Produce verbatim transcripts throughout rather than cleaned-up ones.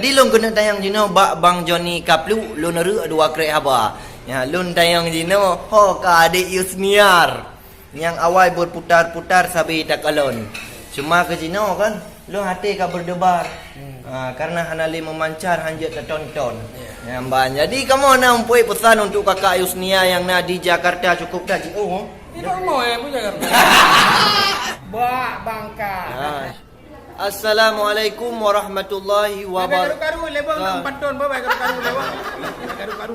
Di lôn keuneuk tanyong jinoe bak Bang Joni Kapluk, lôn reuek dua krek haba. Nya, lôn tanyong jinoe, ho ka adék Yusniar nyang awai berputar-putar sabe takalon. Cuma keu jinoe kan, lôn até ka berdebar. Hmm. Ha, karena hana lé meumancar, hanjeuet tatonton. Ya. Nyan ban. Jadi, kamoe na meupeue peusan untuk kakak Yusniar nyang na di Jakarta, cukup that jiôh. Di rumoh, eh, pun Jakarta. Bak bangka. Ha. Assalamualaikum warahmatullahi wabarakatuh. Karu-karu lewat Ah. Nang pantun, bawa karu-karu lewat. Karu-karu.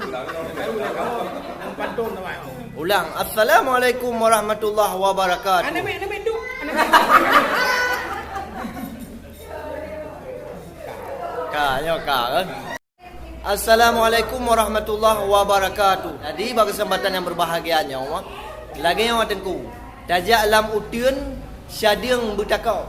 Karu lewat. Nang pantun, bawa. Ulang. Assalamualaikum warahmatullahi wabarakatuh. Anak mek, anak mek tu. Anak mek. Ka, nyoe ka, kan? Assalamualaikum warahmatullahi wabarakatuh. Jadi, bak keuseumpatan nyang beurbahagia nyoe, lagèe nyoe Teungku, tajak lam uteuen, syadeueng beutako.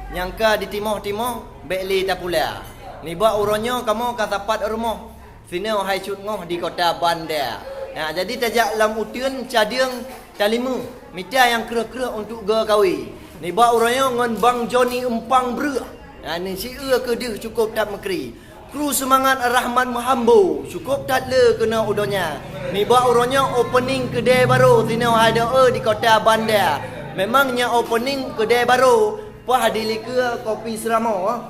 Nyang ka ditimoh-timoh, bèk lé tapula. Nibak uroe nyoe kamoe ka sapat rumoh, sinoe hai cut ngoh di kota Banda. Nah, jadi tajak lam uteuen, syadeueng, talimeue, mita nyang kreueh-kreueh untuk geukawen. Nibak uroe nyoe ngon Bang Joni Eumpang Breueh. Nah, ni sieu keudeuh cukôp that meukri. Kru seumangat Rahmat Meuhambo, cukôp that le keunoe u donya. Nibak uroe nyoe opening keudè barô sinoe hai doe di kota Banda. Memang nyan opening keudè barô, paih dilikeue Kopi Seuramoe,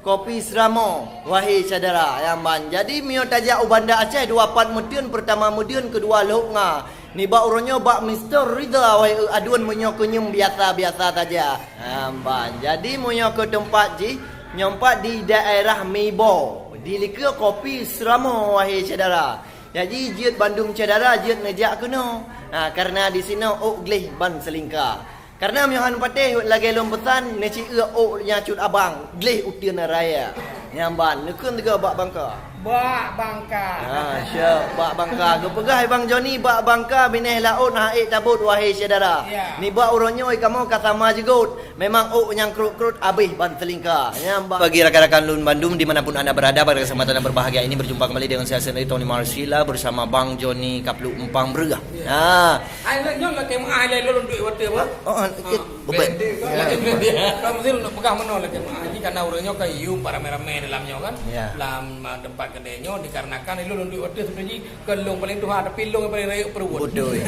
Kopi Seuramoe, wahé syedara nyang ban. Jadi, meunyoe tajak u Banda Aceh, dua pat meuteuen, peurtama Meudeueng, keudua Lhoknga. Nibak uroe nyoe bak Mister Ridha, wahé eu aduen, meunyoe keu nyoe biasa-biasa saja. Nyang ban. Jadi, meunyoe keu teumpat jih, nyoe pat di daerah Mibo, dilikeue Kopi Seuramoe, wahé syedara. Jadi, jeuet bandum syedara jeuet neujak keunoe. Ha, karena di sinoe ôk gleh ban seulingka. Karena meunyoe han patéh, lagèe lôn peusan, neusieu ôk nyang cut abang, gleh uteuen raya. Nyang ban, neukheun sigoe bak bangka. Bak bangka. Ha, syok, bak bangka. Geupeugah Bang Joni, bak bangka binéh laôt hana ék tabot, wahé syedara. Ya. Nibak uroe nyoe kamoe ka sama jeugot. Memang ôk nyang krot-krot abéh ban seulingka. Nyang ban. Bagi rakan-rakan lôn bandum di mana pun anda berada, pada kesempatan yang berbahagia ini berjumpa kembali dengan saya sendiri, Tony Marsila, bersama Bang Joni Kapluk Eumpang Breueh. Ya. Ha. Ai, lôn nyoe lakèe meu'ah, lôn duek watèe apa? Oh, oh, Ha. Bebek. Bebek. Ya. Kan mesti lôn peugah meunoe lakèe meu'ah. Jadi, karena ureueng nyoe kan yum ramé-ramé dalam nyoe kan. Ya. Dalam, ah, tempat kedai nyoe dikarenakan lôn duek watèe sebenarnya Kon lôn paléng tuha, tapi lôn paléng rayeuk peuruwot. Beutôi.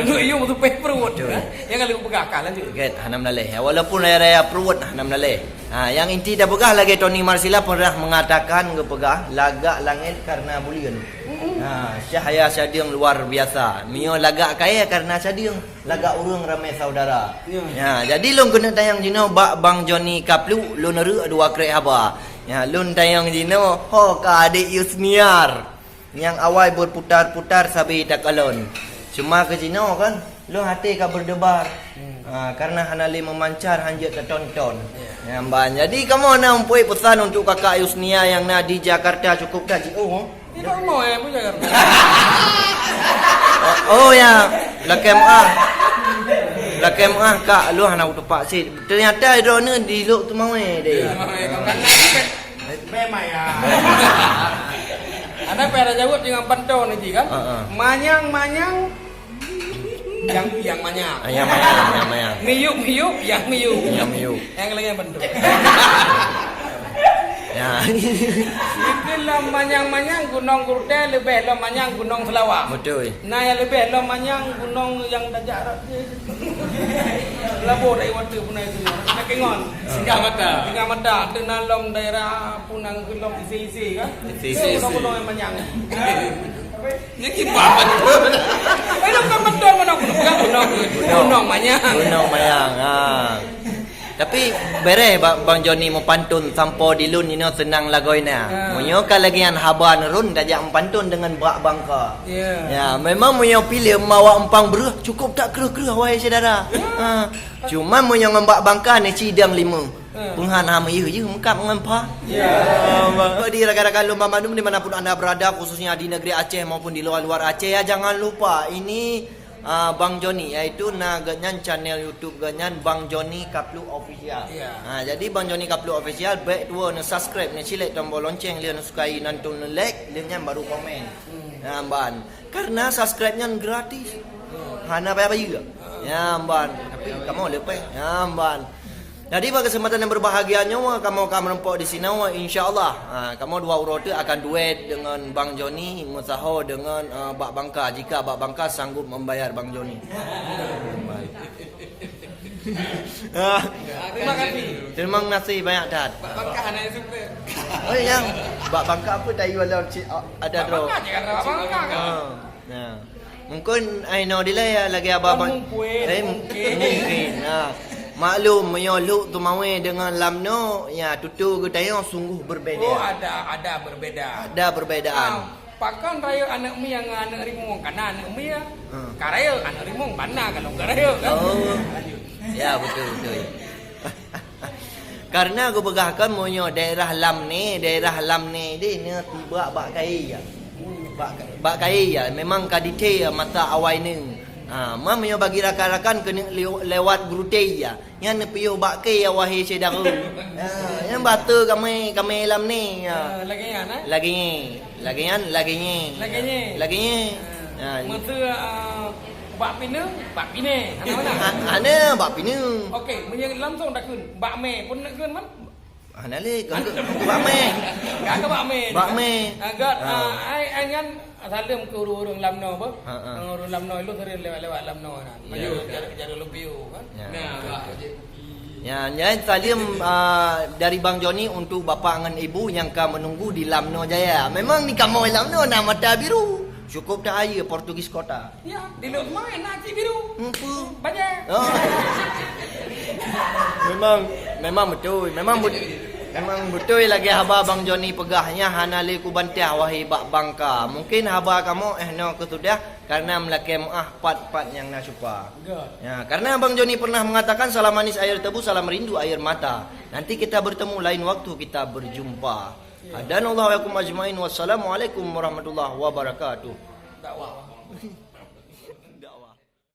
Lôn yum tupéh peuruwot. Beutôi. Nyang ka lôn peugah, ka lanjut. Gét, hana meulaléh. Walaupun raya-raya peuruwot, hana meulaléh. Ha, nyang inti tapeugah lagèe Tony Marsila pernah mengatakan, geupeugah, lagak langét karena buleuen. Ha, cahaya syadeueng luar biasa. Meunyoe lagak kayèe karena syadeueng, lagak ureueng ramé saudara. Ya. Ya, jadi lôn keuneuk tanyong jinoe bak Bang Joni Kapluk, lôn reuek dua krek haba. Ya, lôn tanyong jinoe, ho ka adék Yusniar nyang awai berputar-putar sabe takalon. Cuma keu jinoe kan, lôn até ka berdebar. Hmm. Ha, karena hana lé meumancar, hanjeuet tatonton. Ya. Nyang ban. Jadi, kamoe na meupeue peusan untuk kakak Yusniar nyang na di Jakarta, cukup that jiôh. Di rumoh, eh, pun Jakarta. Oh, oh, ya. Lakèe meu'ah. Lakèe meu'ah, Kak, lôn hana kutupak cit. Ternyata droeneuh di Lhok Teumawé deh. Di Lhok Teumawé, kan? Memang ya. Ada payah jaweueb dengan pantôn nanti kan? Heeh. Manyang-manyang yang, yang manyang. Ah, yang manyang, yang manyang. Miyup-miyup yang miyup. Yang miyup. Yang lagi yang pantôn. Ya. Itu lom manyang-manyang Gunong Gurutèe leubeh lom manyang Gunong Seulawah. Beutôi. Na nyang leubeh lom manyang gunong nyang tajak rot. Laboh dari watèe pun itu. Nak kengon. Singgah mata. Singgah mata. Teuna lom daerah Punang ke lom isi-isi kan? Isi-isi. Gunong-gunong nyang manyang. Ni kiban. Eh, lom kan beutôi gunong. Bukan gunong. Gunong. Gunong manyang. Gunong manyang. Ha. Tapi bereh ba-, Bang Joni meupantôn sampoe di lôn inoe seunang lagoina. Ya. Meunyoe ka lagèe nyan haba neurôn tajak meupantôn deungon bak bangka. Ya. Ya, memang meunyoe piléh meuawak Eumpang Breueh cukup that kreueh-kreueh, wahai syedara. Ya. Ha. Cuma meunyoe ngon bak bangka ni cidang lima. Ya. Peunghana meuyeuh-yeuh meukab ngon pha. Ya. Jadi rakan-rakan lôn banmandum di mana pun anda berada, khususnya di negeri Aceh maupun di luar-luar Aceh, ya, jangan lupa ini Ah, Bang Joni, yaitu na geuhnyan channel YouTube geuhnyan Bang Joni Kapluk Official. Ya. Ha, jadi Bang Joni Kapluk Official, bèk tuwo neusubscribe, neucilék tombol lonceng, lheuh neusukai, nyan tu neulike, lheuh nyan baru komen. Hmm. Ha, ban. Karena subscribe nyan gratis. Hmm. Hana payah bayeue. Hmm. Ya, ban. Tapi kamoe leupah. Ya, ban. Jadi, bak kesempatan yang berbahagia nyoe, kamoe ka meureumpok di sinoe, insya Allah. Ha, kamoe dua uroe teuk akan duet dengan Bang Joni, meusaho dengan, eh, Bak Bangka, jika Bak Bangka sanggup membayar Bang Joni. Ha. Terima kasih. Terima kasih banyak, Tad. Bak Bangka hana yang suka. Oh, yang Bak Bangka apa tadi walau cik, ah, ada Bak Bangka je kata Bak Bangka kan? Ha. Nah. Mungkin ai no dilai ya lagi abang. Mungkin, eh, mungkin. Mungkin. Ha. Maklum, meunyoe Lhok Teumawé dengan Lamno, ya, tutoe geutanyoe sungguh berbeda. Oh, ada, ada berbeda. Ada perbedaan. Ha, pakon rayeuk aneuk mié ngon aneuk rimueng, kana aneuk mié. Hmm. Ka rayeuk aneuk rimueng, bana kalau ka rayeuk, kan? Oh. Ya, betul, betul. Karena geupeugah kan meunyoe daerah Lamne, daerah Lamne deh, nyoe tibak bak kayée ya. Bak, bak kayée ya, memang ka ditée ya mata awai neu. Ha, ma meunyoe bagi rakan-rakan keuneuk liw-, lewat Brutei ya. Nyan neupiôh bak kée ya, wahé syedara. Ha, nyan batu kami, kami Lamne ya. Ah, lagée nyan, eh? Lagée nyan, lagée nyan, lagée nyan. Lagée nyan. Lagée nyan. Ah. Ha, masa, ah, Bak pineung, bak pineung. Hana mana? Ha-, hana bak pineung. Okey, meunyoe langsung takheun, bak mé pun nak kheun man? Hana lé, kan bak mé. Kan ke bak mé? Bak mé. Ah, gat, ha. Ah, ai, ai nyan saleuem keu ureueng-ureueng Lamno bah. Ha, ha. Ureueng Lamno ilôn sering lewat-lewat Lamno nah. Ya. Jaroe, jaroe, jaroe Lubio kan. Ya. Nah, Ya, nyan saleuem, ah, dari Bang Joni untuk bapak ngon ibu nyang ka menunggu di Lamno Jaya. Memang di kamoe Lamno na mata biru. Cukup that ayeue Portugis kota. Ya, di Lhok Teumawé na cit biru. Empu. Bajée. Oh. Memang, memang beutôi. Memang bet-, memang beutôi lagée haba Bang Joni peugah nyan hana lé kubantah wahé Bak Bangka. Mungkin haba kamoe eh nyoe keuh sudah karena meulakée meuáh pat-pat nyang na cupa. Enggak. Ya, karena Bang Joni pernah mengatakan, "Salam manis air tebu, salam rindu air mata." Nanti kita bertemu, lain waktu kita berjumpa. Ya. Hadanallahu wa iyyakum ajmain. Wassalamualaikum warahmatullahi wabarakatuh. Dakwah.